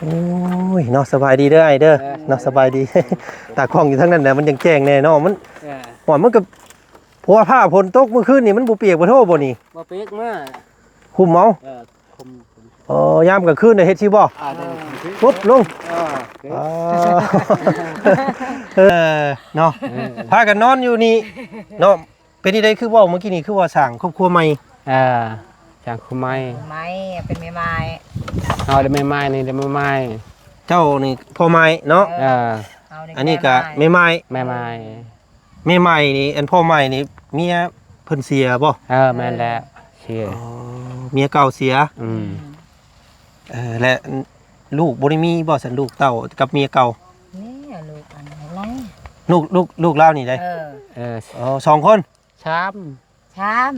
ໂອ້ຍເນາະ ສະບາຍດີເດີອ້າຍເດີ ເອີ ເນາະ ສະບາຍດີ. ຕາກ້ອງຢູ່ທາງນັ້ນແຫຼະ ມັນຈັ່ງແຈ້ງແດ່ເນາະ ມັນ ເອີ ໂອ້ຍ ມັນກໍ ເພາະວ່າຟ້າຝົນຕົກມື້ຄືນນີ້ ມັນບໍ່ປຽກບໍ່ໂທ້ບໍ່ນີ້? ບໍ່ປຽກ ມາ ຫຸ້ມເອົາ ເອີ ຫຸ້ມ ອໍ ຍາມກາງຄືນເຮັດຊີ້ບໍ່? ອ່າ ໄດ້ ປຸບລົງ ເອີ ເອີ ເນາະ ເອີ ພາກັນນອນຢູ່ນີ້ເນາະ. ເປັນຈັ່ງໃດ ຄືເວົ້າເມື່ອກີ້ນີ້ ຄືວ່າສ້າງຄອບຄົວໃໝ່? ເອີ ສ້າງຄອບຄົວໃໝ່ ໃໝ່ ເປັນແມ່ໝ້າຍ ເຮົາໄດ້ແມ່ໝ້າຍນີ້ ໄດ້ແມ່ໝ້າຍ. ເຈົ້ານີ້ພໍ່ໝ້າຍເນາະ? ເອີ ເອີ ອັນນີ້ກະແມ່ໝ້າຍ ແມ່ໝ້າຍ ແມ່ໝ້າຍນີ້ ອັນພໍ່ໝ້າຍນີ້ ເມຍເພິ່ນເສຍບໍ່? ເອີ ແມ່ນແລ້ວ ເສຍ ອໍ ເມຍເກົ່າເສຍ ອືມ ເອີ ແລະ ລູກບໍ່ໄດ້ມີບໍ່ຊັ້ນ ລູກເຕົ້າກັບເມຍເກົ່າ? ນີ້ລູກອັນນັ້ນ ລູກ ລູກ ລູກລາວນີ້ໃດ? ເອີ ເອີ ອໍ ສອງຄົນ ສາມ ສາມ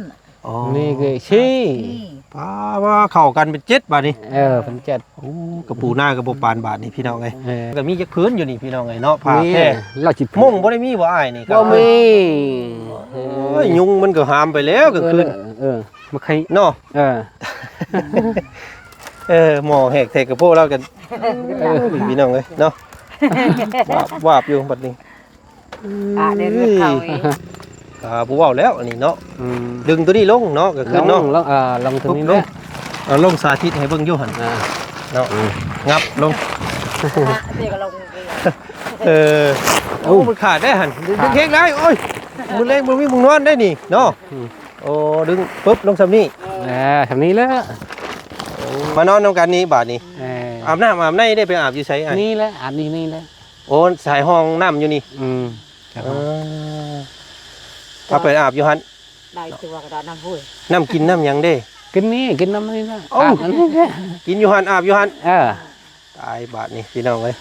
ອໍ ນີ້ຄືສີ່ ປ້າ ວ່າເຂົ້າກັນເປັນເຈັດບາດນີ້ ເອີ ເປັນເຈັດ ໂອ້ ກະປູໜ້າກໍບໍ່ປານບາດນີ້ພີ່ນ້ອງເອີຍ ເອີ ກໍມີຈັກຜືນຢູ່ນີ້ພີ່ນ້ອງເອີຍເນາະ ຜ້າແພ ລາວຊິ ມຸ້ງບໍ່ໄດ້ມີບໍ່ອ້າຍນີ້? ບໍ່ມີ ໂອ້ຍ ຍຸງມັນກໍຫາມໄປແລ້ວກາງຄືນ ເອີ ມາໄຄເນາະ ເອີ ເອີ ໝໍ້ແຫກແທກກະໂພລາວກັນ ເອີ ພີ່ນ້ອງເອີຍເນາະ ວາບ ວາບຢູ່ບັດນີ້. ອ່າ ເດີນເຂົ້າອີກ ອ່າ ບໍ່ເວົ້າແລ້ວອັນນີ້ເນາະ ອືມ ດຶງຕົວນີ້ລົງເນາະ ກາງຄືນເນາະ ລົງ ລົງ ເອີ ລົງຕົວນີ້ ລົງ ເອົາລົງສາທິດໃຫ້ເບິ່ງຢູ່ຫັ້ນ ອ່າ ເນາະ ອືມ ຫຍັບລົງ ອ່າ ເດກກໍລົງ ເອີ ໂອ້ ມັນຂາດໄດ້ຫັ້ນ ຂາດ ດຶງແຮງໄດ້ ໂອ້ຍ ມື້ແລງບໍ່ມີໝ່ອງນອນໄດ້ນີ້ເນາະ ອືມ ໂອ້ ດຶງປຶບລົງຊ່ຳນີ້ ເອີ ຊ່ຳນີ້ແຫຼະ ໂອ້ ມານອນນຳກັນນີ້ບາດນີ້ ເອີ ອາບນ້ຳອາບໃນໄດ້ໄປອາບຢູ່ໃສອ້າຍ? ນີ້ແຫຼະ ອາບນີ້ ນີ້ແຫຼະ ໂອ້ ສາຍຫ້ອງນ້ຳຢູ່ນີ້ ອືມ ເອີ ພາໄປອາບຢູ່ຫັ້ນ ໄດ້ຕົວກໍໄດ້ນ້ຳຫ້ວຍ ນ້ຳກິນນ້ຳຫຍັງເດ້? ກິນນີ້ ກິນນ້ຳນີ້ນະ ເອົ້າ ອາບນ້ຳນີ້ນະ ກິນຢູ່ຫັ້ນ ອາບຢູ່ຫັ້ນ ເອີ ຕາຍບາດນີ້ພີ່ນ້ອງເອີຍ.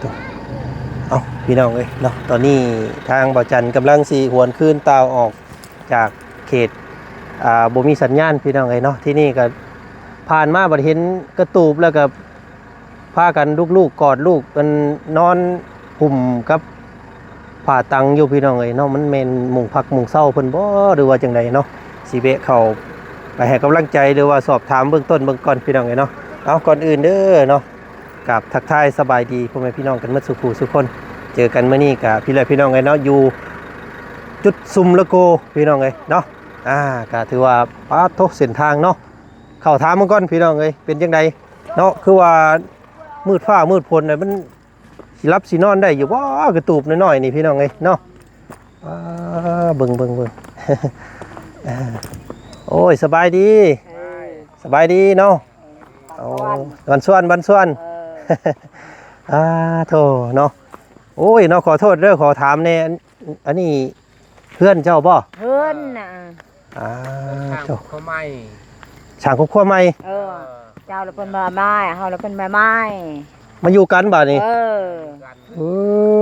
ເອົ້າ ພີ່ນ້ອງເອີຍເນາະ ຕອນນີ້ທາງບ່າວຈັນກຳລັງຊິຫວນຄືນຕ່າວອອກຈາກເຂດ ອ່າ ບໍ່ມີສັນຍານ ພີ່ນ້ອງເອີຍເນາະ. ທີ່ນີ້ກໍຜ່ານມາບັດເຫັນກະຕູບ ແລ້ວກໍ ພາກັນລູກໆກອດລູກ ອັນນອນຫຸ້ມກັບຜ້າຕັງຢູ່ພີ່ນ້ອງເອີຍເນາະ. ມັນແມ່ນມຸງພັກມຸງເຊົາເພິ່ນບໍ່ ຫຼືວ່າຈັ່ງໃດເນາະ? ຊິແວະເຂົ້າໄປໃຫ້ກຳລັງໃຈ ຫຼືວ່າສອບຖາມເບື້ອງຕົ້ນເບິ່ງກ່ອນພີ່ນ້ອງເອີຍເນາະ. ເອົາ ກ່ອນອື່ນເດີເນາະ ກາບທັກທາຍສະບາຍດີພໍ່ແມ່ພີ່ນ້ອງກັນໝົດສູ່ຜູ້ສູ່ຄົນ. ເຈີກັນມື້ນີ້ກະພີ່ແລະພີ່ນ້ອງເອີຍເນາະ ຢູ່ຈຸດຊຸມລະໂກພີ່ນ້ອງເອີຍເນາະ. ອ່າ ກະຖືວ່າ ປາດໂທ້ ເສັ້ນທາງເນາະ ເຂົ້າຖາມເບິ່ງກ່ອນພີ່ນ້ອງເອີຍ ເປັນຈັ່ງໃດເນາະ? ຄືວ່າມືດຟ້າມືດຝົນ ມັນຊິຫຼັບຊິນອນໄດ້ຢູ່ບໍ່? ກະຕູບນ້ອຍໆນີ້ພີ່ນ້ອງເອີຍເນາະ. ອ່າ ເບິ່ງ ເບິ່ງ ເບິ່ງ ໂອ້ຍ ສະບາຍດີ ສະບາຍດີເນາະ. ໂອ້ ບັນຊວນ ບັນຊວນ ເອີ ອ່າ ໂທ້ເນາະ. ໂອ້ຍເນາະ ຂໍໂທດເດີ ຂໍຖາມແດ່ ອັນ ອັນນີ້ ເຮືອນເຈົ້າບໍ່? ເຮືອນນະ ອ່າ ສ້າງ ໂທ້ ຄອບຄົວໃໝ່ ສ້າງຄອບຄົວໃໝ່. ເອີ ເຈົ້າລະເພິ່ນມາໝ້າຍ ເຮົາລະເພິ່ນມາໝ້າຍ ມາຢູ່ກັນບາດນີ້. ເອີ ເອີ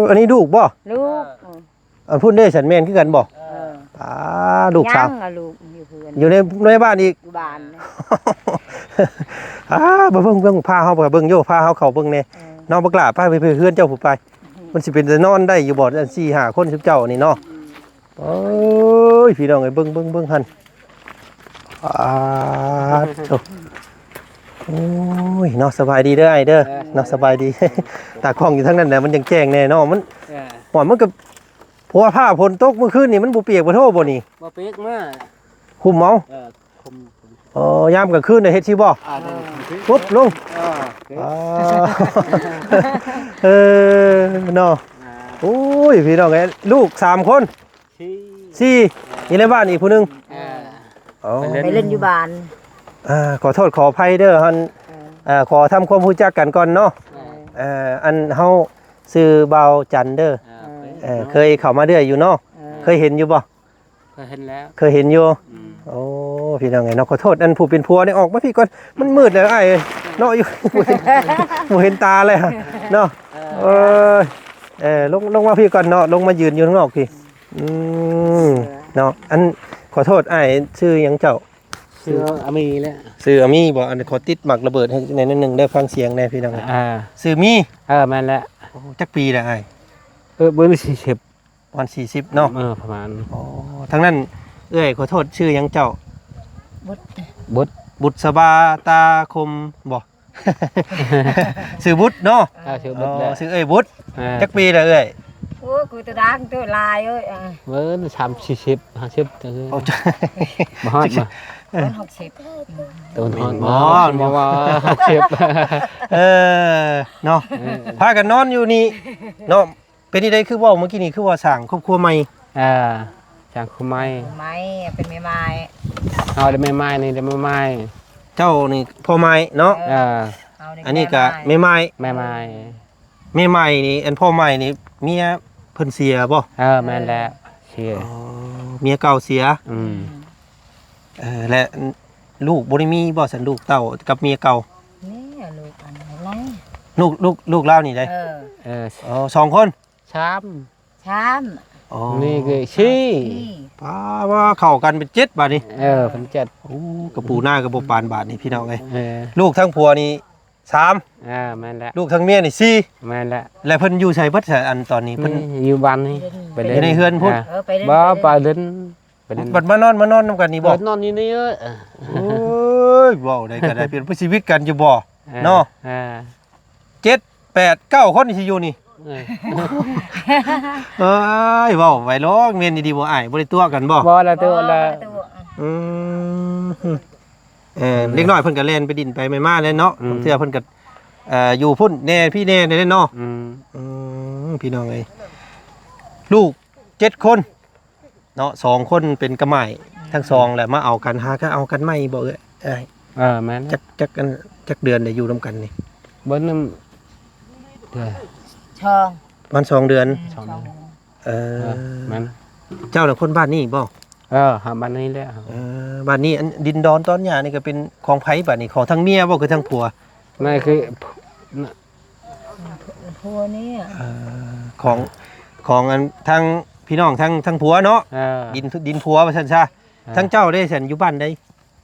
ອັນນີ້ລູກບໍ່? ລູກ. ເອີ ອັນພຸ້ນເດ້ ສັນແມ່ນຄືກັນບໍ່? ເອີ ອ່າ ລູກສາວ ຍັງ ອ່າ ລູກຢູ່ເຮືອນ ຢູ່ໃນ ໃນບ້ານອີກ ຢູ່ບ້ານ. ອ່າ ມາເບິ່ງ ເບິ່ງ ພາເຮົາໄປເບິ່ງຢູ່ ພາເຮົາເຂົ້າເບິ່ງແດ່ ເອີ ເນາະ ບັກຫຼ້າ ໄປ ໄປ ໄປເຮືອນເຈົ້າພຸ້ນໄປ. ມັນຊິເປັນຕານອນໄດ້ຢູ່ບໍ່ ອັນສີ່ຫ້າຄົນຊຸມເຈົ້ານີ້ເນາະ? ໂອ້ຍ ພີ່ນ້ອງເອີຍ ເບິ່ງ ເບິ່ງ ເບິ່ງຫັ້ນ ອາ ໂທ້ ໂອ້ຍເນາະ. ສະບາຍດີເດີອ້າຍເດີ ເອີ ເນາະ ສະບາຍດີ. ຕາກ້ອງຢູ່ທາງນັ້ນແຫຼະ ມັນຈັ່ງແຈ້ງແດ່ເນາະ ມັນ ເອີ ວ່າມັນກໍ ເພາະວ່າຟ້າຝົນຕົກມື້ຄືນນີ້ ມັນບໍ່ປຽກບໍ່ໂທ້ບໍ່ນີ້? ບໍ່ປຽກ ມາ ຫຸ້ມເອົາ ເອີ ຫຸ້ມ ອໍ ຍາມກາງຄືນເຮັດຊີ້ບໍ່? ອ່າ ປຸບລົງ ເອີ ເອີ ເນາະ ອ່າ ໂອ້ຍ ພີ່ນ້ອງເອີຍ ລູກສາມຄົນ ສີ່ ສີ່ ຢູ່ໃນບ້ານອີກຜູ້ໜຶ່ງ ເອີ ອໍ ໄປຫຼິ້ນຢູ່ບ້ານ ອ່າ ຂໍໂທດຂໍອະໄພເດີ ອັນ ເອີ ອ່າ ຂໍທຳຄວາມຮູ້ຈັກກັນກ່ອນເນາະ ເອີ ເອີ ອັນເຮົາຊື່ບ່າວຈັນເດີ ເອີ ເອີ ເຄີຍເຂົ້າມາເລື້ອຍຢູ່ເນາະ ເອີ ເຄີຍເຫັນຢູ່ບໍ່? ເຄີຍເຫັນແລ້ວ ເຄີຍເຫັນຢູ່ ອືມ ໂອ້ ພີ່ນ້ອງເອີຍເນາະ ຂໍໂທດ ອັນຜູ້ເປັນຜົວນີ້ອອກມາພີ້ກ່ອນ ມັນມືດແລ້ວອ້າຍເອີຍເນາະ ຢູ່ ບໍ່ເຫັນ ບໍ່ເຫັນຕາແລ້ວເນາະ ເອີ ເອີ ລົງ ລົງມາພີ້ກ່ອນເນາະ ລົງມາຢືນຢູ່ຂ້າງນອກພີ້ ອືມ ເນາະ ອັນ ຂໍໂທດອ້າຍ ຊື່ຫຍັງເຈົ້າ? ຊື່ອາມີແຫຼະ. ຊື່ອາມີບໍ່? ອັນ ຂໍຕິດໝາກລະເບີດໃຫ້ແດ່ໜ້ອຍໜຶ່ງເດີ ຟັງສຽງແດ່ພີ່ນ້ອງ. ອ່າ ຊື່ມີ. ເອີ ແມ່ນແຫຼະ. ໂອ້ ຈັກປີແລ້ວອ້າຍ? ເອີ ເບິ່ງສີ່ສິບ ປະມານສີ່ສິບເນາະ. ເອີ ປະມານ. ອໍ ທາງນັ້ນເອື້ອຍ ຂໍໂທດ ຊື່ຫຍັງເຈົ້າ? ບຸດ ບຸດ ບຸດສະບາຕາຄົມບໍ່? ຊື່ບຸດເນາະ. ເອີ ຊື່ບຸດແຫຼະ. ອໍ ຊື່ເອື້ອຍບຸດ. ເອີ ຈັກປີແລ້ວເອື້ອຍ? ໂອ້ ກູຕະດາງໂຕຫຼາຍເອີຍ. ເອີ ສາມສີ່ສິບ ຫ້າສິບ ໂອ້ ບໍ່ຮອດບໍ່? ເອີ ຫົກສິບ ໂຕຮອດບໍ່? ບໍ່ ບໍ່ ຫົກສິບ. ເອີ ເນາະ ເອີ ພາກັນນອນຢູ່ນີ້ເນາະ. ເປັນຈັ່ງໃດ ຄືເວົ້າເມື່ອກີ້ນີ້ ຄືວ່າສ້າງຄອບຄົວໃໝ່? ເອີ ສ້າງຄອບຄົວໃໝ່. ໃໝ່ ເປັນແມ່ໝ້າຍ. ເຮົາໄດ້ແມ່ໝ້າຍນີ້ ໄດ້ແມ່ໝ້າຍ. ເຈົ້ານີ້ພໍ່ໝ້າຍເນາະ. ເອີ ເອີ ເຮົານີ້ ອັນນີ້ກະແມ່ໝ້າຍ. ແມ່ໝ້າຍ. ແມ່ໝ້າຍນີ້ ອັນພໍ່ໝ້າຍນີ້ ເມຍເພິ່ນເສຍບໍ່? ເອີ ແມ່ນແຫຼະ ເສຍ. ອໍ ເມຍເກົ່າເສຍ. ອືມ ອືມ ເອີ ແລະ ລູກບໍ່ໄດ້ມີບໍ່ຊັ້ນ ລູກເຕົ້າກັບເມຍເກົ່າ? ນີ້ລູກອັນນັ້ນ ລູກ ລູກ ລູກລາວນີ້ໃດ? ເອີ ເອີ ອໍ ສອງຄົນ. ສາມ ສາມ. ອໍ ນີ້ຄືສີ່. ປ້າ ວ່າເຂົ້າກັນເປັນເຈັດບາດນີ້. ເອີ ເປັນເຈັດ. ໂອ້ ກະປູນາກະບໍ່ປານບາດນີ້ພີ່ນ້ອງເອີຍ. ເອີ ລູກທັງຜົວນີ້ສາມ. ອ່າ ແມ່ນແຫຼະ. ລູກທັງເມຍນີ້ສີ່. ແມ່ນແຫຼະ. ແລະເພິ່ນຢູ່ໃສເບິດຊະ ອັນຕອນນີ້ເພິ່ນ? ນີ້ ຢູ່ບ້ານນີ້ ໄປເລີຍ ຢູ່ໃນເຮືອນພຸ້ນ. ເອີ ໄປເລີຍ. ບໍ່ ໄປເລີຍ. ບັດມານອນ ມານອນນຳກັນນີ້ບໍ່? ເອີ ນອນຢູ່ນີ້. ເອີ ໂອ້ຍ ເວົ້າໄດ້ກະໄດ້ ເປັນຊີວິດກັນຢູ່ບໍ່? ເອີ ເນາະ. ເອີ ເຈັດ ແປດ ເກົ້າຄົນຊິຢູ່ນີ້. ເອີ ເອີຍ ເວົ້າໄວລອງ ແມ່ນອີ່ຫຼີບໍ່ອ້າຍ? ບໍ່ໄດ້ຕົວະກັນບໍ່? ບໍ່ລະ ຕົວະລະ. ອືມ ເອີ ອືມ ເດັກນ້ອຍເພິ່ນກະແລ່ນໄປດິນໄປມາແລ້ວເນາະ. ອືມ ບາງເທື່ອເພິ່ນກະ ເອີ ຢູ່ພຸ້ນແດ່ພີ້ແດ່ແຫຼະເນາະ. ອືມ ອືມ ພີ່ນ້ອງເອີຍ ລູກເຈັດຄົນ ເນາະ ສອງຄົນເປັນກະໝ້າຍ ອືມ ທັງສອງ ແລ້ວມາເອົາກັນ ຫາກະເອົາກັນໃໝ່ບໍ່ເອື້ອຍ? ເອີ ແມ່ນ. ຈັກ ຈັກ ອັນ ຈັກເດືອນໄດ້ຢູ່ນຳກັນນີ້? ເບິ່ງນຳ ເດືອນ ສອງ ປະມານສອງເດືອນ. ອືມ ສອງເດືອນ. ເອີ ເອີ ແມ່ນ. ເຈົ້ານະຄົນບ້ານນີ້ບໍ່? ເອີ ບ້ານນີ້ແຫຼະ. ເອີ ບ້ານນີ້ ອັນ ດິນດອນຕອນຫຍ້ານີ້ກະເປັນຂອງໃຜບາດນີ້? ຂອງທັງເມຍບໍ່ ຄືທັງຜົວ? ນັ້ນຄື ຜົວນີ້. ເອີ ຂອງ ຂອງອັນທັງພີ່ນ້ອງທັງ ທັງຜົວເນາະ. ເອີ ດິນ ດິນຜົວວ່າຊັ້ນຊະ. ເອີ ທັງເຈົ້າເດ້ຊັ້ນ ຢູ່ບ້ານໃດ?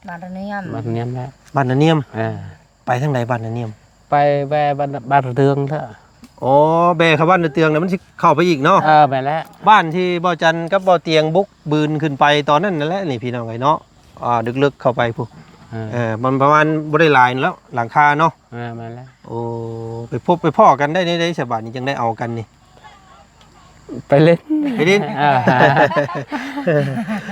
ບ້ານນານຽມ. ບ້ານນານຽມແຫຼະ. ບ້ານນານຽມ. ເອີ ໄປທາງໃດບ້ານນານຽມ? ໄປແວ່ບ້ານ ບ້ານນາເຕືອງເດີ້. ອໍ ແວ່ເຂົ້າບ້ານນາເຕືອງແລ້ວມັນຊິເຂົ້າໄປອີກເນາະ. ເອີ ແມ່ນແຫຼະ. ບ້ານທີ່ບ່າວຈັນກັບບ່າວຕຽງບຸກບືນຂຶ້ນໄປຕອນນັ້ນນັ້ນແຫຼະນີ້ ພີ່ນ້ອງເອີຍເນາະ. ອ່າ ເລິກໆເຂົ້າໄປພຸ້ນ. ເອີ ເອີ ມັນປະມານບໍ່ໄດ້ຫຼາຍແລ້ວ ຫຼັງຄາເນາະ. ເອີ ແມ່ນແຫຼະ. ໂອ້ ໄປພົບໄປພໍ້ກັນໄດ້ແນວໃດສະບາດນີ້ ຈັ່ງໄດ້ເອົາກັນນີ້? ໄປຫຼິ້ນ ໄປຫຼິ້ນ. ເອີ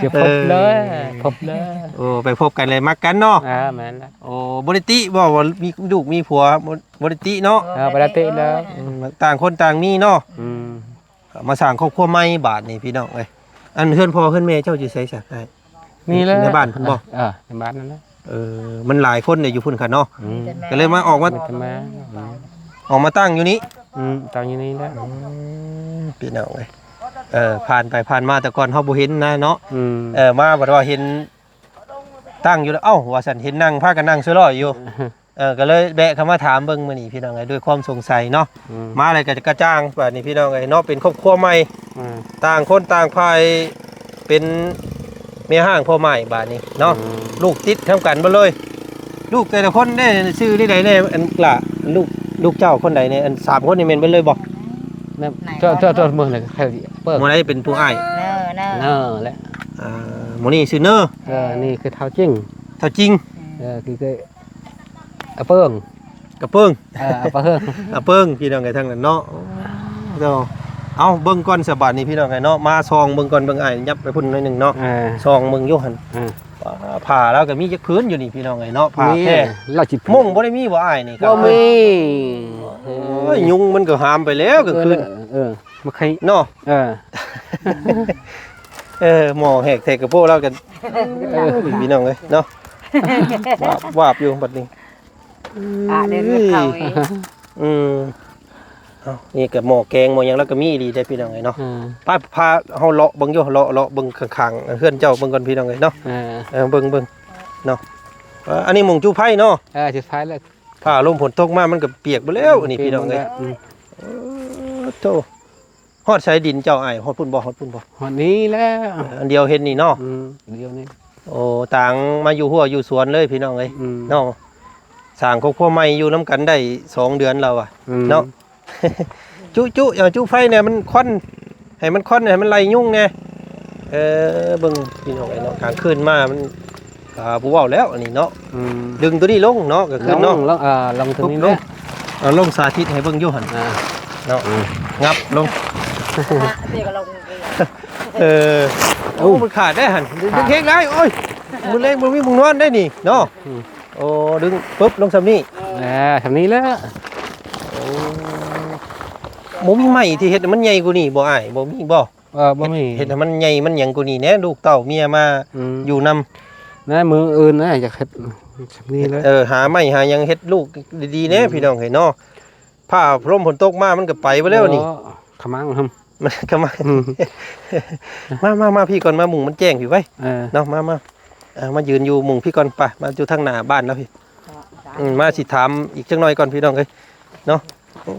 ຈະພົບເລີຍ ເອີ ພົບເລີຍ. ໂອ້ ໄປພົບກັນແລ້ວມັກກັນເນາະ. ເອີ ແມ່ນແຫຼະ. ໂອ້ ບໍ່ໄດ້ຕິບໍ່ ວ່າມີລູກມີຜົວ ບໍ່ ບໍ່ໄດ້ຕິເນາະ. ເອີ ບໍ່ໄດ້ຕິເລີຍ. ອືມ ຕ່າງຄົນຕ່າງມີເນາະ. ອືມ ມາສ້າງຄອບຄົວໃໝ່ບາດນີ້ ພີ່ນ້ອງເອີຍ. ອັນເຮືອນພໍ່ເຮືອນແມ່ເຈົ້າຢູ່ໃສຊະອ້າຍ? ນີ້ແຫຼະ ໃນບ້ານພຸ້ນບໍ່? ເອີ ໃນບ້ານນັ້ນແຫຼະ. ເອີ ມັນຫຼາຍຄົນເດ້ຢູ່ພຸ້ນຄັນເນາະ. ອືມ ກະເລີຍມາ ອອກມາ ມີແຕ່ມາ ອືມ ອອກມາຕັ້ງຢູ່ນີ້. ອືມ ຕັ້ງຢູ່ນີ້ແຫຼະ. ອືມ ພີ່ນ້ອງເອີຍ ເອີ ຜ່ານໄປຜ່ານມາ ແຕ່ກ່ອນເຮົາບໍ່ເຫັນນະເນາະ. ອືມ ເອີ ມາບັດວ່າເຫັນຕັ້ງຢູ່ແລ້ວ ເອົ້າ ວ່າຊັ້ນ ເຫັນນັ່ງ ພາກັນນັ່ງສະຫຼອຍຢູ່. ເອີ ກະເລີຍແວະເຂົ້າມາຖາມເບິ່ງມື້ນີ້ ພີ່ນ້ອງເອີຍ ດ້ວຍຄວາມສົງໄສເນາະ. ອືມ ມາແລ້ວກະຈະກະຈ່າງບາດນີ້ ພີ່ນ້ອງເອີຍເນາະ. ເປັນຄອບຄົວໃໝ່. ອືມ ຕ່າງຄົນຕ່າງຝ່າຍ ເປັນແມ່ຮ້າງພໍ່ໝ້າຍບາດນີ້ເນາະ. ອືມ ລູກຕິດນຳກັນເບິດເລີຍ. ລູກແຕ່ລະຄົນເດ້ ຊື່ແນວໃດແດ່ ອັນ ລະ ລູກ ລູກເຈົ້າຄົນໃດແດ່? ອັນສາມຄົນນີ້ແມ່ນເບິດເລີຍບໍ່? ເຈົ້າ ເຈົ້າ ເຈົ້າເບິ່ງແລ້ວ ໃຜເປີກ ໝູ່ໃດເປັນຜູ້ອ້າຍ? ເນີ ເນີ ເນີແຫຼະ. ອ່າ ໝູ່ນີ້ຊື່ເນີ. ເອີ ນີ້ຄືທ້າວຈິງ ທ້າວຈິງ. ເອີ ຄື ຄື ອາເປິງ ກະເປິງ. ເອີ ອາເປິງ ອາເປິງ ພີ່ນ້ອງເອີຍ ທາງນັ້ນເນາະ. ໂອ້ ເຈົ້າ ເອົາ ເບິ່ງກ່ອນສະບາດນີ້ ພີ່ນ້ອງເອີຍເນາະ. ມາສ່ອງເບິ່ງກ່ອນ ເບິ່ງອ້າຍຫຍັບໄປພຸ້ນໜ້ອຍໜຶ່ງເນາະ. ເອີ ສ່ອງເບິ່ງຢູ່ຫັ້ນ. ເອີ ຜ້າລາວກະມີຈັກຜືນຢູ່ນີ້ ພີ່ນ້ອງເອີຍເນາະ. ຜ້າແພ ມີ ລາວຊິ ມຸ້ງບໍ່ໄດ້ມີບໍ່ອ້າຍນີ້? ບໍ່ມີ. ໂອ້ຍ ຍຸງມັນກະຫາມໄປແລ້ວກາງຄືນ. ເອີ ມາໄຄເນາະ. ເອີ ເອີ ໝໍ້ແຫກແທກກະໂພລາວກັນ. ເອີ ພີ່ນ້ອງເອີຍເນາະ ວາບ ວາບຢູ່ບັດນີ້. ອາ ເດີນເຂົ້າອີກ. ອືມ ເອົ້າ ນີ້ກະໝໍ້ແກງໝໍ້ຫຍັງລາວກະມີອີ່ຫຼີເດ້ ພີ່ນ້ອງເອີຍເນາະ. ອືມ ໄປ ພາເຮົາເລາະເບິ່ງຢູ່ ເລາະ ເລາະເບິ່ງຂ້າງໆເຮືອນເຈົ້າເບິ່ງກ່ອນ ພີ່ນ້ອງເອີຍເນາະ. ເອີ ເບິ່ງ ເບິ່ງເນາະ. ເອີ ອັນນີ້ໝ່ອງຈູ້ໄຟເນາະ. ເອີ ຈູ້ໄຟແລ້ວ ຟ້າລົມຝົນຕົກມາມັນກະປຽກເບິດແລ້ວ ອືມ ອັນນີ້ ປຽກ ພີ່ນ້ອງເອີຍ. ເບິດແລ້ວ. ອືມ ໂອ້ ໂທ້ ຮອດໃສດິນເຈົ້າອ້າຍ? ຮອດພຸ້ນບໍ່? ຮອດພຸ້ນບໍ່? ຮອດນີ້ແຫຼະ. ເອີ ອັນດຽວເຫັນນີ້ເນາະ. ອືມ ດຽວນີ້. ໂອ້ ຕ່າງມາຢູ່ຮົ້ວຢູ່ສວນເລີຍພີ່ນ້ອງເອີຍ ອືມ ເນາະ. ສ້າງຄອບຄົວໃໝ່ຢູ່ນຳກັນໄດ້ສອງເດືອນແລ້ວວ່າ ອືມ ເນາະ. ຈຸ ຈຸ ເອົາຈຸໄຟແດ່ ມັນຄວັນ ໃຫ້ມັນຄວັນ ໃຫ້ມັນໄລ່ຍຸງແດ່. ເອີ ເບິ່ງພີ່ນ້ອງເອີຍເນາະ ກາງຄືນມາມັນ ກະບໍ່ເວົ້າແລ້ວອັນນີ້ເນາະ ອືມ ດຶງໂຕນີ້ລົງເນາະ ກາງຄືນເນາະ ລົງ ເອີ ລົງໂຕນີ້ ເອົາລົງສາທິດໃຫ້ເບິ່ງຢູ່ຫັ້ນ ອ່າ ເນາະ ອືມ ຫຍັບລົງ ເອີ ໂອ້ ມັນຂາດໄດ້ຫັ້ນ ດຶງເຮງໄດ້ໂອ້ຍ ມື້ແລງບໍ່ມີໝ່ອງນອນໄດ້ນີ້ເນາະ ອືມ ໂອ້ ດຶງປຶບລົງຊ່ຳນີ້ ອ່າ ຊ່ຳນີ້ແຫຼະ ໂອ້ ບໍ່ມີໄມ້ທີ່ເຮັດໃຫ້ມັນໃຫຍ່ກວ່ານີ້ບໍ່ອ້າຍ ບໍ່ມີບໍ່? ເອີ ບໍ່ມີ ເຮັດໃຫ້ມັນໃຫຍ່ມັນຫຍັງກວ່ານີ້ແດ່ ລູກເຕົ້າເມຍມາ ອືມ ຢູ່ນຳ ນະ ມື້ອື່ນນະ ຢາກເຮັດຊ່ຳນີ້ເລີຍ ເອີ ຫາໄມ້ຫາຫຍັງເຮັດລູກດີໆແດ່ ອືມ ພີ່ນ້ອງເອີຍເນາະ ຟ້າລົມຝົນຕົກມາມັນກໍໄປເບິດແລ້ວນີ້ ໂອ້ ຂະມັງຫຳ ມັນຂະມັງ ອືມ ມາ ມາ ມາ ພີ່ກ່ອນ ມາ ມຸງມັນແຈ້ງ ພີ່ໄວ້ ເອີ ເນາະ ມາ ມາ ເອີ ມາຢືນຢູ່ມຸງພີ່ກ່ອນ ໄປ ມາຢູ່ທາງໜ້າບ້ານແລ້ວພີ່ ເອີ ອືມ ມາຊິຖາມອີກຈັກໜ່ອຍກ່ອນ ພີ່ນ້ອງເອີຍ ເນາະ ໂອ້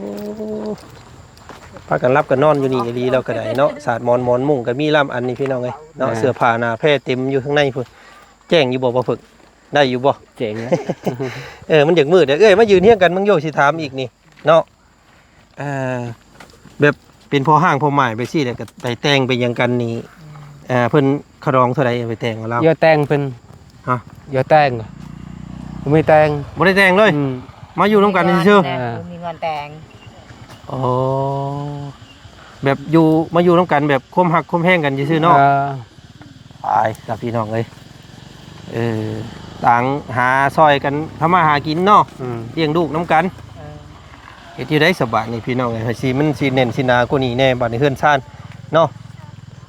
ພາກັນຫຼັບກັນນອນຢູ່ນີ້ອີ່ຫຼີ ລາວກໍໄດ້ເນາະ ສາດໝອນ ໝອນມຸ້ງກໍມີລຳອັນນີ້ ພີ່ນ້ອງເອີຍເນາະ ອ່າ ເສື້ອຜ້າໜ້າແພເຕັມຢູ່ຂ້າງໃນພຸ້ນ ແຈ້ງຢູ່ບໍ່ ບໍ່ຝຶກ ໄດ້ຢູ່ບໍ່? ແຈ້ງແລ້ວ ເອີ ມັນຢາກມືດເດີ ເອື້ອຍ ມາຢືນຮຽງກັນ ເບິ່ງໂຍ ຊິຖາມອີກນີ້ເນາະ ອ່າ ແບບເປັນພໍ່ຮ້າງພໍ່ໝ້າຍໄປຊີ້ແຫຼະ ກໍໄປແຕ່ງໄປຫຍັງກັນນີ້ ອ່າ ເພິ່ນຄ່າດອງເທົ່າໃດໄປແຕ່ງເອົາລາວ? ຢ່າແຕ່ງເພິ່ນ ຮະ? ຢ່າແຕ່ງ ບໍ່ມີແຕ່ງ ບໍ່ໄດ້ແຕ່ງເລີຍ ອືມ ມາຢູ່ນຳກັນຊື່ໆ ເອີ ບໍ່ມີເງິນແຕ່ງ ອໍ ແບບຢູ່ ມາຢູ່ນຳກັນແບບຄວາມຮັກຄວາມແພງກັນຊື່ໆເນາະ ເອີ ຕາຍລະພີ່ນ້ອງເອີຍ ເອີ ຕ່າງຫາຊ່ອຍກັນທຳມາຫາກິນເນາະ ອືມ ລ້ຽງລູກນຳກັນ ເອີ ເຮັດຢູ່ໃດສະບາດນີ້ພີ່ນ້ອງເອີຍ ໃຫ້ສີມັນສີແໜ້ນສີໜາກວ່ານີ້ແດ່ ບາດນີ້ເຮືອນຊານເນາະ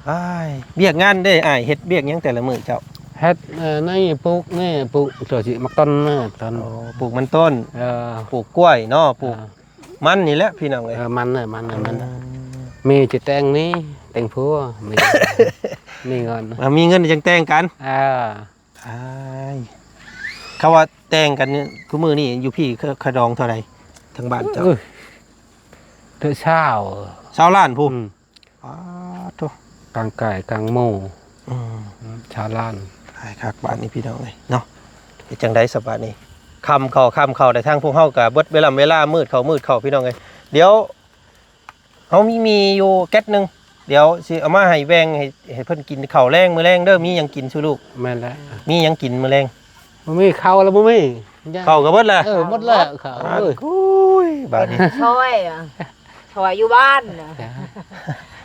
ອ້າຍ ວຽກງານເດ້ອ້າຍ ເຮັດວຽກຫຍັງແຕ່ລະມື້ເຈົ້າ? ເຮັດ ເອີ ນີ້ ປູກນີ້ ປູກຕົວຊິໝາກຕົ້ນນີ້ ຕົ້ນ ອໍ ປູກມັນຕົ້ນ ເອີ ປູກກ້ວຍເນາະ ປູກ ອ່າ ມັນນີ້ແຫຼະພີ່ນ້ອງເອີຍ ເອີ ມັນນະ ມັນນະ ມັນນະ ອືມ ມີຈະແຕ່ງນີ້ ແຕ່ງຜົວ ມີ ມີເງິນ ວ່າມີເງິນຈັ່ງແຕ່ງກັນ ເອີ ອ້າຍ ຄຳວ່າແຕ່ງກັນນີ້ ຄູ່ມື້ນີ້ຢູ່ພີ້ ຄະ ຄ່າດອງເທົ່າໃດ ທາງບ້ານເຈົ້າ? ເອີ ເຖິງຊາວ ຊາວລ້ານພຸ້ນ ອືມ ປາດໂທ້ ກາງໄກ່ກາງໝູ່ ອືມ ຊາວລ້ານ ຫຼາຍຄັກບາດນີ້ພີ່ນ້ອງເອີຍເນາະ ເຮັດຈັ່ງໃດສະບາດນີ້ ຄ່ຳເຂົ້າ ຄ່ຳເຂົ້າ ແຕ່ທາງພວກເຮົາກໍເບິດເວລາ ເວລາມືດເຂົ້າ ມືດເຂົ້າ ພີ່ນ້ອງເອີຍ ດຽວ ເຮົາມີໝີ່ຢູ່ແກັດໜຶ່ງ ດຽວຊິເອົາມາໃຫ້ແບ່ງໃຫ້ ໃຫ້ເພິ່ນກິນເຂົ້າແລງ ມື້ແລງເດີ ມີຫຍັງກິນສູ່ລູກ? ແມ່ນແຫຼະ ມີຫຍັງກິນມື້ແລງ? ບໍ່ມີເຂົ້າແລ້ວ ບໍ່ມີ ເຂົ້າກໍເບິດແລ້ວ ເອີ ໝົດແລ້ວເຂົ້າ ໂອ້ຍ ບາດນີ້ ຊ່ອຍ ຊ່ອຍຢູ່ບ້ານ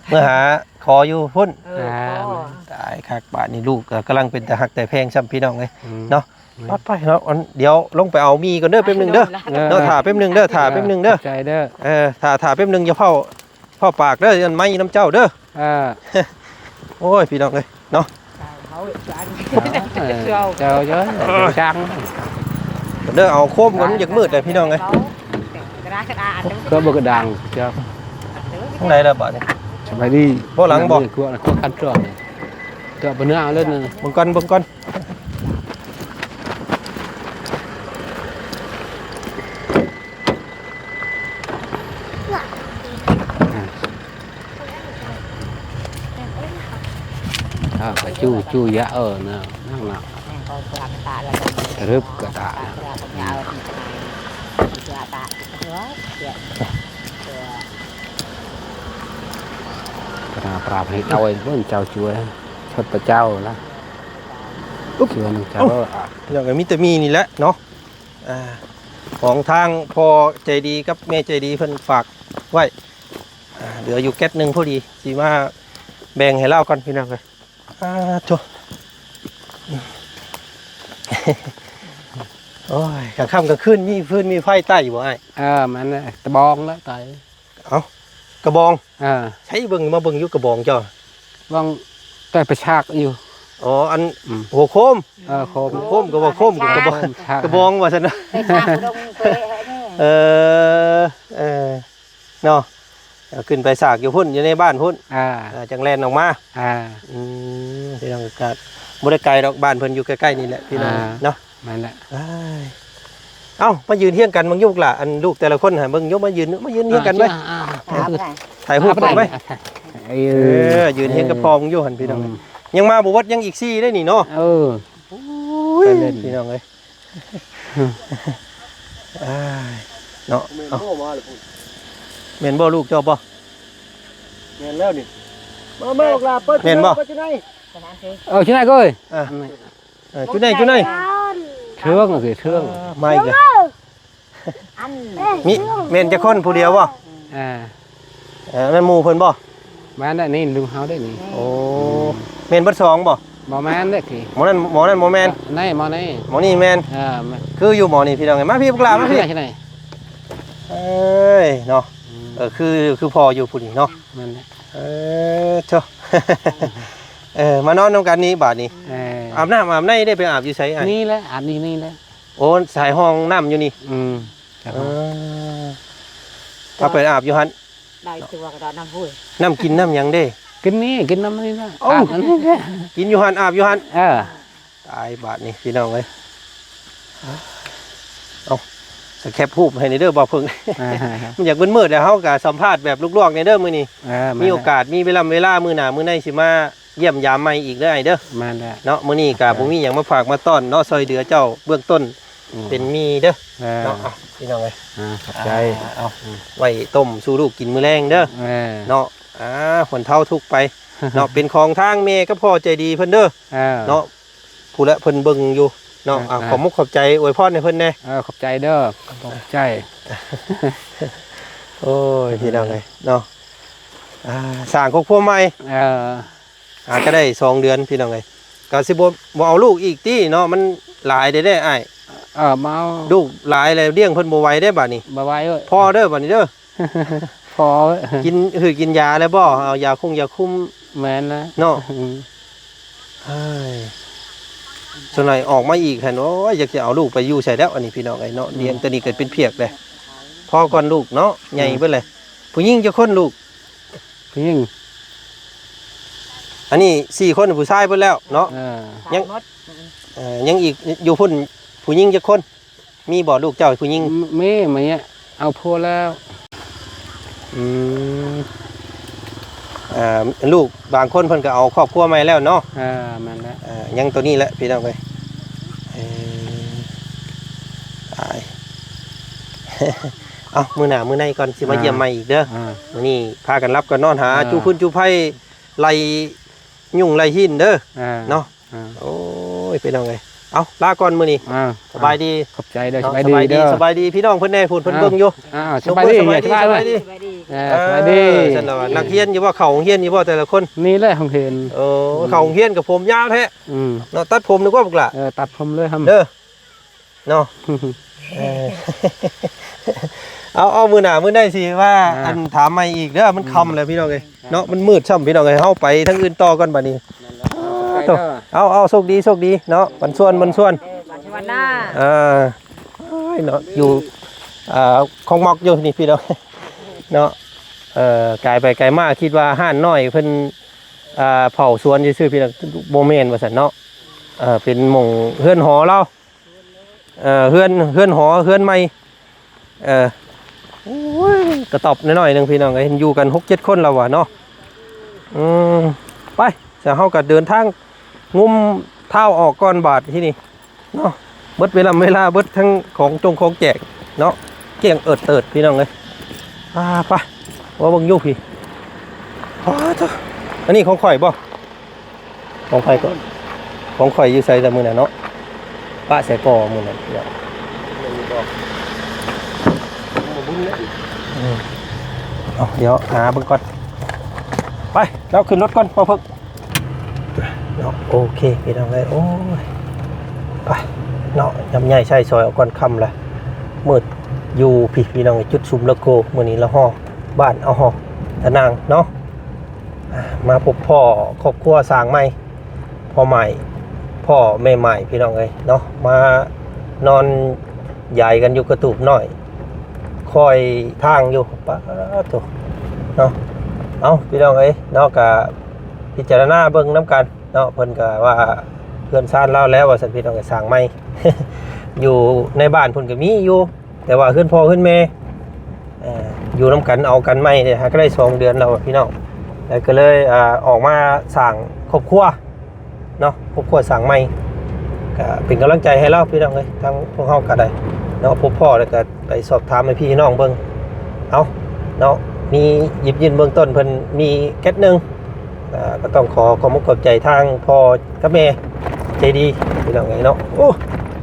ເມືອຫາຂໍຢູ່ພຸ້ນ ເອີ ອ່າ ຂໍ ຕາຍຄັກ ບາດນີ້ລູກກໍກຳລັງເປັນຕາຮັກແຕ່ແພງຊ້ຳ ພີ່ນ້ອງເອີຍ ອືມ ເນາະ ອືມ ໄປໆ ເນາະ ອັນ ດຽວລົງໄປເອົາໝີ່ກ່ອນເດີ ແປັບໜຶ່ງເດີ ເອີ ເນາະ ຖ້າແປັບໜຶ່ງເດີ ຖ້າແປັບໜຶ່ງເດີ ເອີ ຂອບໃຈເດີ ເອີ ຖ້າ ຖ້າແປັບໜຶ່ງ ຢ່າຟ້າວ ຟ້າວປາກເດີ ອັນໄມ້ນຳເຈົ້າເດີ ເອີ ໂອ້ຍ ພີ່ນ້ອງເອີຍ ເນາະ ເຈົ້າ ເຈົ້າ ເຈົ້າ ເຈົ້າ ເຈົ້າ ເດີ ເອົາໂຄມກ່ອນ ມັນຢາກມືດແລ້ວ ພີ່ນ້ອງເອີຍ ເອີ ກໍບໍ່ກະດາງ ເຈົ້າ ທາງໃດລະບາດນີ້ ສະບາຍດີ ບໍ່ຫຼັງບໍ່ ຄົວ ຄົວຄັນຕົວ ຕົວບໍ່ເນື້ອເອົາເລີຍ ເບິ່ງກ່ອນ ເບິ່ງກ່ອນ ອ່າ ກະຈູ້ ຈູ້ຢະເອີນະ ນັ່ງນະ ແມ່ນ ເຂົາກະຕະລະ ກະລຶບກະຕະ ກະຕະ ກະຕະ ກະຕະ ປາບໃຫ້ເອົາເບິ່ງເຈົ້າຊ່ວຍ ເທິດພະເຈົ້າລະ ອຸບ ຊ່ວຍນຳເຈົ້າ ເອົ້າ ເອີ ກະມີແຕ່ໝີ່ນີ້ແຫຼະເນາະ ອ່າ ຂອງທາງພໍ່ໃຈດີກັບແມ່ໃຈດີເພິ່ນຝາກໄວ້ ອ່າ ເຫຼືອຢູ່ແກັດໜຶ່ງພໍດີ ຊິມາແບ່ງໃຫ້ລາວກ່ອນ ພີ່ນ້ອງເອີຍ ອ່າ ໂທ້ ໂອ້ຍ ກາງຄ່ຳກາງຄືນມີຟືນມີໄຟໄຕ້ບໍ່ອ້າຍ? ເອີ ແມ່ນແຫຼະ ຕະບອງແຫຼະໄຕ້ ເອົ້າ ກະບອງ ເອີ ໃສເບິ່ງ ມາເບິ່ງຢູ່ກະບອງເຈົ້າ ບອງ ແຕ່ໄປຊາກຢູ່ ອໍ ອັນ ອືມ ຫົວໂຄມ ເອີ ໂຄມ ຫົວໂຄມ ກະບໍ່ໂຄມ ກະບອງ ກະບອງວ່າຊັ້ນເນາະ ໄປຊາກລົງໄປອັນນີ້ ເອີ ເອີ ເນາະ ເອົາຂຶ້ນໄປຊາກຢູ່ພຸ້ນ ຢູ່ໃນບ້ານພຸ້ນ ອ່າ ເອີ ຈັ່ງແລ່ນອອກມາ ອ່າ ອືມ ພີ່ນ້ອງ ກະບໍ່ໄດ້ໄກດອກ ບ້ານເພິ່ນຢູ່ໃກ້ໆນີ້ແຫຼະ ພີ່ນ້ອງ ອ່າ ເນາະ ແມ່ນແຫຼະ ເອີຍ ເອົ້າ ມາຢືນຮຽງກັນເບິ່ງຢູ່ລະ ອັນລູກແຕ່ລະຄົນຫັ້ນ ເບິ່ງຢູ່ ມາຢືນ ມາຢືນຮຽງກັນໄວ້ ອ່າ ອ່າ ຖ່າຍຮູບກັນໄວ້ ເອີ ຢືນຮຽງກັບພໍ່ເບິ່ງຢູ່ຫັ້ນ ພີ່ນ້ອງ ອືມ ຍັງມາບໍ່ເບິດ ຍັງອີກສີ່ເດ້ນີ້ເນາະ. ເອີ ໂອ້ຍ ໄປເລີຍ ພີ່ນ້ອງເອີຍ. ອ້າຍ ເນາະ ແມ່ນ ເອົ້າ ບໍ່ມາແລ້ວພຸ້ນ ແມ່ນບໍ່ລູກເຈົ້າບໍ່? ແມ່ນແລ້ວນີ້ ມາ ມາ ອອກຫຼ້າ ເປີດ ແມ່ນບໍ່? ເປີດຢູ່ໃນ ເອີ ຢູ່ໃນເອີຍ ອ່າ ເອີ ຢູ່ໃນ ຢູ່ໃນ ເທິງເອີຍ ເທິງ ອ່າ ມາອີກແລ້ວ ອັນ ມີ ແມ່ນຈັກຄົນ ຜູ້ດຽວບໍ່? ອ່າ ເອີ ນັ້ນໝູ່ເພິ່ນບໍ່? ແມ່ນແຫຼະ ນີ້ລຸງເຮົາເດ້ນີ້. ໂອ້ ແມ່ນເບິດສອງບໍ່? ບໍ່ແມ່ນເດ້ ໝໍນັ້ນ ໝໍນັ້ນບໍ່ແມ່ນ ໃນໝໍນີ້ ໝໍນີ້ແມ່ນ. ເອີ ຄືຢູ່ໝໍນີ້ ພີ່ນ້ອງເອີຍ. ມາພີ່ ບັກຫຼ້າ ມາພີ່ ເອີຍເນາະ. ອືມ ເອີ ຄື ຄືພໍ່ຢູ່ຜູ້ນີ້ເນາະ. ແມ່ນແຫຼະ ເອີ ໂທ້ ເອີ ມານອນນຳກັນນີ້ບາດນີ້. ເອີ ອາບນ້ຳອາບໃນໄດ້ ໄປອາບຢູ່ໃສອ້າຍ? ນີ້ແຫຼະ ອາບຢູ່ນີ້ແຫຼະ. ໂອ້ ສາຍຫ້ອງນ້ຳຢູ່ນີ້. ອືມ ເອີ ເອົາໄປອາບຢູ່ຫັ້ນ ໄດ້ຕົວກໍໄດ້ນ້ຳຫ້ວຍ ນ້ຳກິນນ້ຳຫຍັງເດ້? ກິນນີ້ ກິນນ້ຳນີ້ນະ ເອົ້າ ອາບນ້ຳນີ້ນະ ກິນຢູ່ຫັ້ນ ອາບຢູ່ຫັ້ນ. ເອີ ຕາຍບາດນີ້ ພີ່ນ້ອງເອີຍ. ເອົາ ສະແຄບຮູບໃຫ້ແດ່ເດີ ບໍ່ເພິ່ງ ອ່າ ມັນຢາກມືດໆ ແລ້ວເຮົາກໍສຳພາດແບບລວກໆ ແດ່ເດີມື້ນີ້. ເອີ ມີໂອກາດ ມີເວລາ ເວລາມື້ໜ້າມື້ໃນຊິມາ ຢ້ຽມຢາມໃໝ່ອີກເດີອ້າຍເດີ. ແມ່ນແຫຼະເນາະ ມື້ນີ້ກໍບໍ່ມີຫຍັງມາຝາກມາຕ້ອນເນາະ ຊ່ອຍເຫຼືອເຈົ້າເບື້ອງຕົ້ນ ອືມ ເປັນໝີ່ເດີເນາະ. ອ່າ ພີ່ນ້ອງເອີຍ ອ່າ ຂອບໃຈ. ອ່າ ເອົາ ອືມ ໄວ້ຕົ້ມສູ່ລູກກິນມື້ແລງເດີ ເອີ ເນາະ. ອ່າ ບັນເທົາທຸກໄປເນາະ ເປັນຂອງທາງແມ່ກັບພໍ່ໃຈດີເພິ່ນເດີ ເອີ ເນາະ. ຜູ້ລະເພິ່ນເບິ່ງຢູ່ເນາະ. ອ່າ ອ່າ ຂໍມຸກຂອບໃຈ ອວຍພອນໃຫ້ເພິ່ນແດ່. ເອີ ຂອບໃຈເດີ ຂອບໃຈ. ໂອ້ຍ ພີ່ນ້ອງເອີຍເນາະ ອ່າ ສ້າງຄອບຄົວໃໝ່ ເອີ ຫາກໍໄດ້ສອງເດືອນ ພີ່ນ້ອງເອີຍ. ກໍຊິບໍ່ ບໍ່ເອົາລູກອີກຕິເນາະ ມັນຫຼາຍເດ້ເດ້ອ້າຍ. ເອີ ມາເອົາ ລູກຫຼາຍແລ້ວລ້ຽງເພິ່ນບໍ່ໄຫວເດ້ບາດນີ້ ບໍ່ໄຫວເອີຍ. ພໍເດີບາດນີ້ເດີ ພໍ ກິນ ຄືກິນຢາແລ້ວບໍ່? ເອົາຢາຄົງຢາຄຸມ. ແມ່ນແລ້ວເນາະ. ອືມ ເອີຍ ສ່ວນຫຼາຍອອກມາອີກຫັ້ນ ໂອ້ຍ ຢາກຈະເອົາລູກໄປຢູ່ໃສແລ້ວ ອັນນີ້ ພີ່ນ້ອງເອີຍເນາະ. ອືມ ລ້ຽງຕົວນີ້ກໍເປັນພຽກເດ້. ພໍກ່ອນລູກເນາະ ໃຫຍ່ເບິດເລີຍ. ຜູ້ຍິງຈັກຄົນລູກ? ຜູ້ຍິງ ອັນນີ້ສີ່ຄົນ ຜູ້ຊາຍເບິດແລ້ວເນາະ. ເອີ ຍັງ ເອີ ຍັງອີກຢູ່ພຸ້ນ ຜູ້ຍິງຈັກຄົນ? ມີບໍ່ລູກເຈົ້າຜູ້ຍິງ? ມີ ມ- ມີ ເອົາຜົວແລ້ວ. ອືມ ເອີ ລູກບາງຄົນເພິ່ນກໍເອົາຄອບຄົວໃໝ່ແລ້ວເນາະ. ເອີ ແມ່ນແລ້ວ. ເອີ ຍັງໂຕນີ້ແຫຼະ ພີ່ນ້ອງເອີຍ. ເອີ ຕາຍ ເອົາ ມື້ໜ້າມື້ໃນກ່ອນ ຊິມາ ອ່າ ຢ້ຽມໃໝ່ອີກເດີ. ອ່າ ມື້ນີ້ພາກັນຫຼັບກັນນອນ ຫາ ອ່າ ຈູຟືນຈູໄຟ ໄລ່ຍຸງໄລ່ຫີນເດີ ອ່າ ເນາະ. ອ່າ ໂອ້ຍ ພີ່ນ້ອງເອີຍ ເອົາ ລາກ່ອນມື້ນີ້. ອ່າ ສະບາຍດີ ຂອບໃຈເດີ. ເນາະ ສະບາຍດີ ສະບາຍດີເດີ ສະບາຍດີພີ່ນ້ອງເພິ່ນແດ່ ພຸ້ນເພິ່ນເບິ່ງຢູ່. ອ່າ ສະບາຍດີ ສະບາຍດີ ສະບາຍດີ. ເອີ ສະບາຍດີ ຊັ້ນລະວ່າ ນັກຮຽນຢູ່ບໍ່? ເຂົ້າໂຮງຮຽນຢູ່ບໍ່ແຕ່ລະຄົນ? ນີ້ແຫຼະໂຮງຮຽນ. ໂອ້ ເຂົ້າໂຮງຮຽນກໍຜົມຍາວແທ້. ອືມ ເນາະ ຕັດຜົມດີກວ່າ ບັກຫຼ້າ. ເອີ ຕັດຜົມເລີຍຫັ້ນ ເດີ ເນາະ. ເອີ ເອົາ ເອົາ ມື້ໜ້າມື້ໃດຊິວ່າ ອ່າ ອັນ ຖາມໃໝ່ອີກເດີ. ມັນ ອືມ ຄ່ຳແລ້ວ ພີ່ນ້ອງເອີຍເນາະ ມັນມືດຊ້ຳ ພີ່ນ້ອງເອີຍ. ເຮົາໄປທາງອື່ນຕໍ່ກ່ອນບາດນີ້. ເອົາ ເອົາ ໂຊກດີ ໂຊກດີເນາະ ປັນສ່ວນ ປັນສ່ວນ. ເອີ ໂອ້ຍເນາະ ຢູ່ ອ່າ ຂອງໝອກຢູ່ນີ້ ພີ່ນ້ອງເນາະ. ເອີ ກາຍໄປກາຍມາ ຄິດວ່າຮ້ານນ້ອຍເພິ່ນ ອ່າ ເຝົ້າສວນຊື່ໆ ພີ່ນ້ອງ ບໍ່ແມ່ນວ່າຊັ້ນເນາະ. ເອີ ເປັນໝ່ອງເຮືອນຫໍລາວ ເອີ ເຮືອນ ເຮືອນຫໍ ເຮືອນໃໝ່. ເອີ ໂອ້ຍ ກະຕ໊ອບໜ້ອຍໆໜຶ່ງ ພີ່ນ້ອງເອີຍ ເຫັນຢູ່ກັນຫົກເຈັດຄົນແລ້ວວ່າເນາະ. ອືມ ໄປ ສະ ເຮົາກໍເດີນທາງງຸ້ມທ້າວອອກກ່ອນບາດທີນີ້ເນາະ. ເບິດເວລາ ເວລາ ເບິດທັງຂອງຈົງຂອງແຈກເນາະ ກ້ຽງເອີດເຕີດ ພີ່ນ້ອງເອີຍ. ອ່າ ໄປ ວ່າເບິ່ງຢູ່ພີ້. ປາດໂທ້ ອັນນີ້ຂອງຂ້ອຍບໍ່? ຂອງໃຜກໍ ຂອງຂ້ອຍຢູ່ໃສແຕ່ມື້ນັ້ນເນາະ ປະໃສ່ກໍມື້ນັ້ນ. ອືມ ເອົາ ດຽວຫາເບິ່ງກ່ອນ. ໄປ ເອົາຂຶ້ນລົດກ່ອນ ພໍ່ເພິກເນາະ. ໂອເຄ ພີ່ນ້ອງເອີຍ ໂອ້ຍ ໄປເນາະ ຍຳໃຫຍ່ໃຊ້ຊອຍເອົາກ່ອນ ຄ່ຳລະ ມືດຢູ່ພີ້ ພີ່ນ້ອງເອີຍ. ຈຸດຊຸມລະໂກ ມື້ນີ້ລະຫໍ້ ບ້ານເອົາຫໍ ຕະນາງເນາະ. ອ່າ ມາພົບພໍ້ຄອບຄົວສ້າງໃໝ່ ພໍ່ໝ້າຍ ພໍ່ແມ່ໝ້າຍ ພີ່ນ້ອງເອີຍເນາະ ມານອນຢາຍກັນຢູ່ກະຕູບນ້ອຍ ຄອຍທາງຢູ່. ປາດໂທ້ເນາະ. ເອົາ ພີ່ນ້ອງເອີຍເນາະ ກະພິຈາລະນາເບິ່ງນຳກັນເນາະ. ເພິ່ນກະວ່າເຮືອນຊານລາວແລ້ວວ່າຊັ້ນ ພີ່ນ້ອງເອີຍ ສ້າງໃໝ່ ຢູ່ໃນບ້ານເພິ່ນກະມີຢູ່ ແຕ່ວ່າເຮືອນພໍ່ເຮືອນແມ່ ເອີ ຢູ່ນຳກັນເອົາກັນໃໝ່ນີ້ຫາກໍໄດ້ສອງເດືອນແລ້ວພີ່ນ້ອງ ແລ້ວກໍເລີຍ ອ່າ ອອກມາສ້າງຄອບຄົວ ເນາະ ຄອບຄົວສ້າງໃໝ່ ກໍເປັນກຳລັງໃຈໃຫ້ລາວ ພີ່ນ້ອງເອີຍ. ທາງພວກເຮົາກໍໄດ້ເນາະ ພົບພໍ້ແລ້ວກໍໄປສອບຖາມໃຫ້ພີ່ໃຫ້ນ້ອງເບິ່ງ ເອົາເນາະ ມີຫຍິບຍື່ນເບື້ອງຕົ້ນ ເພິ່ນມີແກັດໜຶ່ງ ກໍຕ້ອງຂໍຂອບອົກຂອບໃຈທາງພໍ່ກັບແມ່ໃຈດີ ພີ່ນ້ອງເອີຍເນາະ. ໂອ້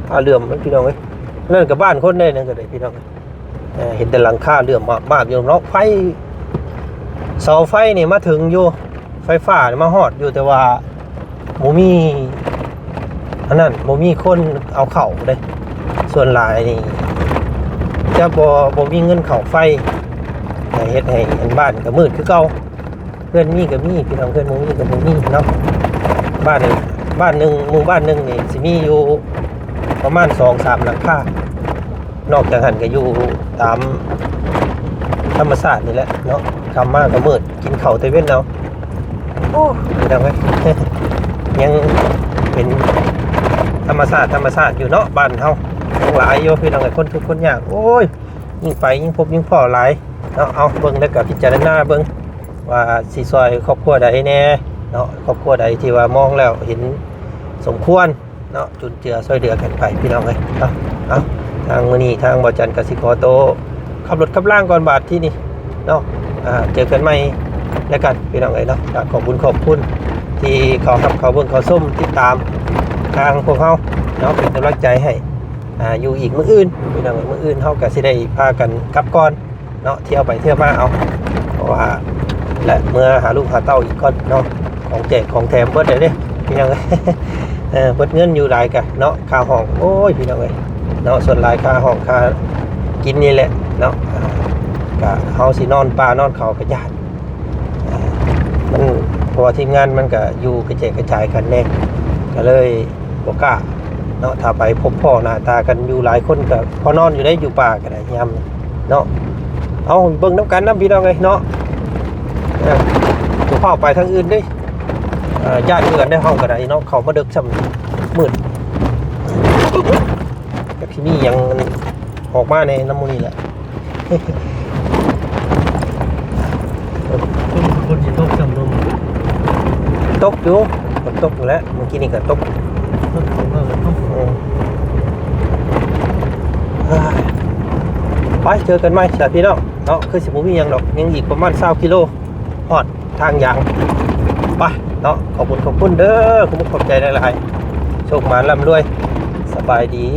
ຜ້າເຫຼື້ອມ ພີ່ນ້ອງເອີຍ ນັ້ນກໍບ້ານຄົນເດ້ ນັ້ນກໍໄດ້ ພີ່ນ້ອງເອີຍ. ເອີ ເຫັນແຕ່ຫຼັງຄາເຫຼື້ອມມາບໆຢູ່ເນາະ. ໄຟ ເສົາໄຟນີ້ມາເຖິງຢູ່ ໄຟຟ້ານີ້ມາຮອດຢູ່ ແຕ່ວ່າບໍ່ມີ ອັນນັ້ນ ບໍ່ມີຄົນເອົາເຂົ້າເດ້. ສ່ວນຫຼາຍນີ້ຈະບໍ່ ບໍ່ມີເງິນເຂົ້າໄຟ ເຮັດໃຫ້ອັນບ້ານກໍມືດຄືເກົ່າ. ເຮືອນມີກໍມີ ພີ່ນ້ອງ, ເຮືອນບໍ່ມີກໍບໍ່ມີເນາະ. ບ້ານ ບ້ານໜຶ່ງ ໝູ່ບ້ານໜຶ່ງນີ້ຊິມີຢູ່ປະມານສອງສາມຫຼັງຄາ. ນອກຈາກຫັ້ນກໍຢູ່ຕາມທຳມະຊາດນີ້ແຫຼະເນາະ. ຄ່ຳມາກໍມືດ ກິນເຂົ້າແຕ່ເວັນເອົາ. ໂອ້ ພີ່ນ້ອງເອີຍ ຍັງເປັນທຳມະຊາດ ທຳມະຊາດຢູ່ເນາະ. ບ້ານເຮົາຍັງຫຼາຍຢູ່ ພີ່ນ້ອງເອີຍ ຄົນທຸກຄົນຍາກ. ໂອ້ຍ ຍິ່ງໄປຍິ່ງພົບຍິ່ງພໍ້ຫຼາຍເນາະ. ເອົາ ເບິ່ງແລ້ວກໍພິຈາລະນາເບິ່ງວ່າຊິຊ່ອຍຄອບຄົວໃດແດ່ເນາະ, ຄອບຄົວໃດທີ່ວ່າມອງແລ້ວເຫັນສົມຄວນເນາະ ຈຸນເຈືອຊ່ວຍເຫຼືອກັນໄປ ພີ່ນ້ອງເອີຍເນາະ. ເອົາ ທາງມື້ນີ້ທາງບ່າວຈັນກໍຊິຂໍໂຕຂັບລົດຂັບລາງກ່ອນບາດທີນີ້ເນາະ. ອ່າ ເຈີກັນໃໝ່ແລ້ວກັນ ພີ່ນ້ອງເອີຍເນາະ. ກໍຂອບຄຸນ ຂອບຄຸນທີ່ເຂົ້າຮັບ ເຂົ້າເບິ່ງ ເຂົ້າຊົມ ຕິດຕາມທາງພວກເຮົາເນາະ ເປັນກຳລັງໃຈໃຫ້ ອ່າ ຢູ່ອີກມື້ອື່ນ ພີ່ນ້ອງເອີຍ. ມື້ອື່ນເຮົາກໍຊິໄດ້ພາກັນກັບກ່ອນເນາະ ທ່ຽວໄປທ່ຽວມາເອົາ ເພາະວ່າ ແລະ ເມືອຫາລູກຫາເຕົ້າອີກກ່ອນເນາະ. ຂອງແຈກຂອງແຖມເບິດເລີຍເດ້ ພີ່ນ້ອງເອີຍ. ເອີ ເບິດເງິນຢູ່ຫຼາຍກະເນາະ ຄ່າຫ້ອງ ໂອ້ຍ ພີ່ນ້ອງເອີຍເນາະ. ສ່ວນຫຼາຍຄ່າຫ້ອງຄ່າກິນນີ້ແຫຼະເນາະ. ອ່າ ກະເຮົາຊິນອນປ່ານອນເຂົາກະຢ້ານ ອ່າ ມັນ ເພາະວ່າທີມງານມັນກະຢູ່ກະແຈກກະຈາຍກັນແດ່ ກະເລີຍບໍ່ກ້າເນາະ. ຖ້າໄປພົບພໍ້ໜ້າຕາກັນຢູ່ຫຼາຍຄົນກະພໍນອນຢູ່ໄດ໋ ຢູ່ປ່າກະໄດ້ຍາມເນາະ. ເອົາ ເບິ່ງນຳກັນນຳ ພີ່ນ້ອງເອີຍເນາະ. ເອີ ບໍ່ພາໄປທາງອື່ນເດ້ ເອີ ຢ້ານຄືກັນເດ້ ເຮົາກະໄດ້ເນາະ. ເຂົ້າມາເດິກຊ່ຳມືດ ຈັກຊິມີຫຍັງອອກມາແດ່ນຳມື້ນີ້ແຫຼະ. ຝົນ ຝົນຊິຕົກຊ້ຳລົມ ຕົກຢູ່ ຝົນຕົກຢູ່ແຫຼະ ມື້ກີ້ນີ້ກໍຕົກ ຕົກ ຕົກ ຕົກ ເອີ ໄປ ເຈີກັນໃໝ່ຊະພີ່ນ້ອງເນາະ. ຄືຊິບໍ່ມີຫຍັງດອກ ຍັງອີກປະມານຊາວກິໂລ ຮອດທາງຢາງ ໄປເນາະ. ຂອບຄຸນ ຂອບຄຸນເດີ ຂອບຄຸນ ຂອບໃຈຫຼາຍໆ ໂຊກໝານ ລ່ຳລວຍ ສະບາຍດີ.